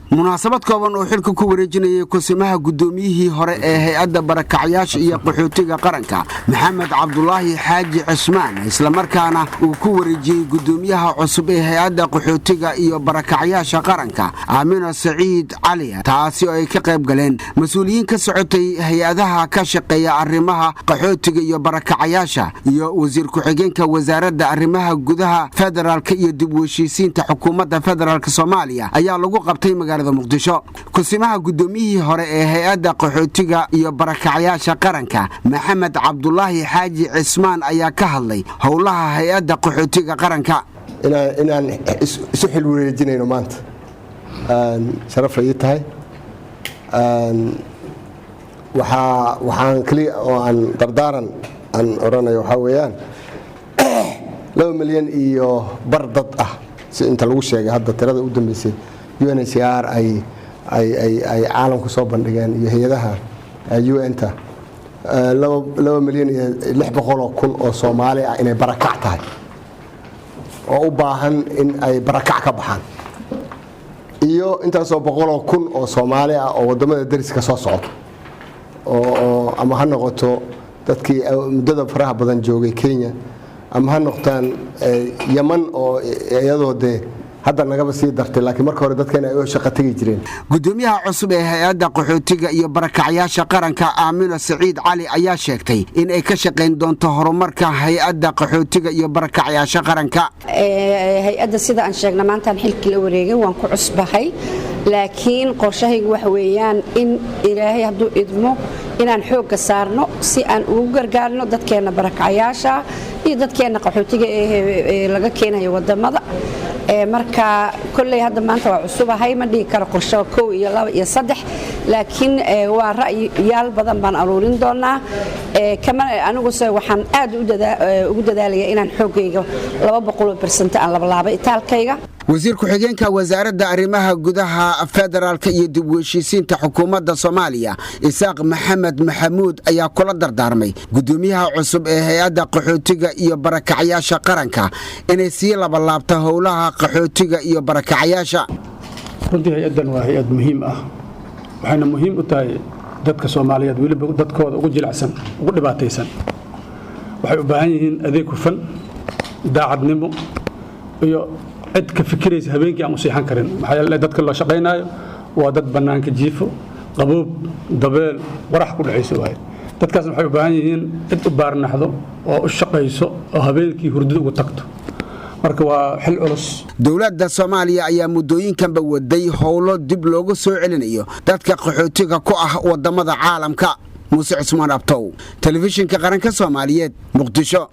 Munaasabad kooban oo xilka ku wareejinayay kusimaha guddoomiyihii hore ee hay-adda barakacyaasha iyo qaxootiga qaranka, Maxamed Cabdulaahi Xaaji Cusmaan, islamarkaana uu ku wareejiyey guddoomiyaha cusub ee hay-adda qaxootiga iyo barakacyaasha qaranka, Aamina Saciid Cali, taasi oo ay ka qayb galeen mas-uuliyiin ka socotay hay-adaha ka shaqeeya arrimaha qaxootiga iyo barakacayaasha iyo wasiir ku-xigeenka Wasaaradda Arrimaha Gudaha, Federaalka iyo dib u heshiisiinta xukuumadda Federaalk Soomaaliya, ayaa lagu qabtay magaalada Muqdisho. Kusimaha guddoomiyihii hore ee hay-adda qaxootiga iyo barakacyaasha qaranka, Maxamed Cabdulaahi Xaaji Cismaan, ayaa ka hadlay howlaha hay-adda qaxootiga qaranka. Inaan isu xil wareejinayno maanta sharafay ii tahay. Waxaan keliya oo aan dardaaran aan odhanayo waxaa weeyaan, 2.5 milyan dad ah si inta lagu sheegay hadda tirada u dambeysay UNHCR ay caalamku soo bandhigeen iyo hay-adaha UN-ta, 2,600,000 oo Soomaali ah inay barakac tahay oo u baahan in ay barakac ka baxaan, iyo intaasoo boqoloo kun oo Soomaali ah oo waddamada dariska soo socota, oo ama ha noqoto dadkii muddada faraha badan joogay Kenya, ama ha noqtaan Yaman oo iyadoo dee hadda nagaba sii dartay, laakiin marka hore dadkeena ay u shaqo tegi jireen. Gudoomiyaha cusub ee hay-adda qaxootiga iyo barakacyaasha qaranka, Aamino Saciid Cali, ayaa sheegtay in ay ka shaqayn doonto horumarka hay-adda qaxootiga iyo barakacyaasha qaranka. Hay-adda, sida aan sheegna, maantaan xilkii la wareegay, waan ku cusbahay, laakiin qorshahaygu waxa weeyaan in Ilaahay hadduu idmo inaan xoogga saarno si aan ugu gargaarno dadkeenna barakacyaasha iyo dadkeenna qaxootiga ee laga keenayo wadamada. Marka kolley hadda maanta waa cusubahay, ma dhihi karo qorsho kow iyo laba iyo saddex, laakiin waa ra'yiyaal badan baan aruurin doonaa. Aniguse waxaan aad ugu dadaalaya inaan xooggayga 200% aan labalaaba itaalkayga. Wasiir ku-xigeenka Wasaaradda Arrimaha Gudaha, Federaalka iyo dib u heshiisiinta xukuumadda Soomaaliya, Isaaq Maxamed Maxamuud, ayaa kula dardaarmay guddoomiyaha cusub ee hay-adda qaxootiga iyo barakacyaasha qaranka inay sii labalaabta howlaha qaxootiga iyo barakacyaasha. Runtii hay-addan waa hay-ad muhiim ah, waxayna muhiim u tahay dadka Soomaaliyeed, weliba dadkooda ugu jilicsan, ugu dhibaataysan. Waxay u baahan yihiin adeeg hufan, daacadnimo iyo cid ka fikiraysa habeenkii aan u seexan karin, maxaa yeele dadka loo shaqaynaayo waa dad bannaanka jiifo, qaboob, dabeel, warax ku dhacayso waaye. Dadkaasna waxay u baahan yihiin cid u baarnaxdo oo u shaqayso oo habeenkii hurdada ugu tagto. Marka waa xil culus. Dowladda Soomaaliya ayaa muddooyinkanba waday howlo dib loogu soo celinayo dadka qaxootiga ku ah waddamada caalamka. Muuse Cusmaan Abtow, Telefishinka Qaranka Soomaaliyeed, Muqdisho.